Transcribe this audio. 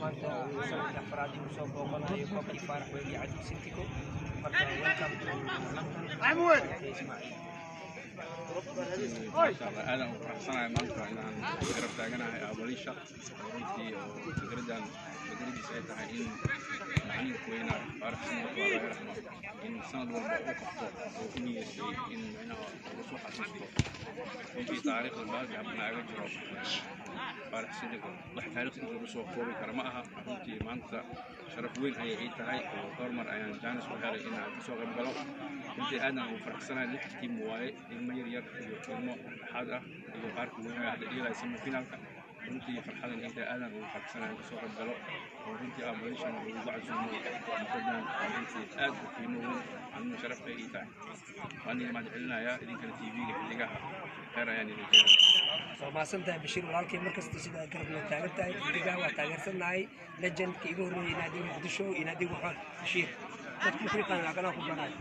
Maanta sanadkii afraad inuu soo booqanayo koobkii Faarax Wehliye Cadow Sintiko. Marka welcome to London, Ismaaciil. Maasha Allah, aadaan u faraxsanahay maanta inaan garab taaganahay Abalisha, runtii oo fikradan fikradiisa ay tahay in macalinka weynaa Faarax Sintiko, Allah yarxamo, in sanad walba uu qabto oo u niyeystay in micnaha lagu soo xasuusto. Runtii taariikhda baalka naaga jiro Faarax Sintiko, wax taariikhda inta lagu soo koobi kara ma aha. Runtii maanta sharaf weyn ayay ii tahay oo dhowr mar ayaan jaanis u helay inaan kasoo qayb galo. Runtii aadaan ugu faraxsanahay. Lix team waaye, ilmo yar yar iyo ilmo dhexdhexaad ah iyo qaarka weyn hadda dheelaya semifinalka. Runtii farxadan inta aadaan ugu faraxsanahay kasoo qayb galo oo runtii Abalishan lagu casuumay xafladan. Runtii aad u qiimo weyn, anina sharaf bay ii tahay. Waan idin mahad celinayaa idinkana TV-ga Xidigaha. Khayr ayaan idin jeedaa. Waa mahadsan tahay, Bashiir walaalkay. Markasta sidaa garab noo taagan tahay, Xidigaha waa taageersannahay. Legendka iga horreeyay naadiga Muqdisho iyo naadiga Waxood, Bashiir, dadku ku yaqaan, kanaa ku baraay.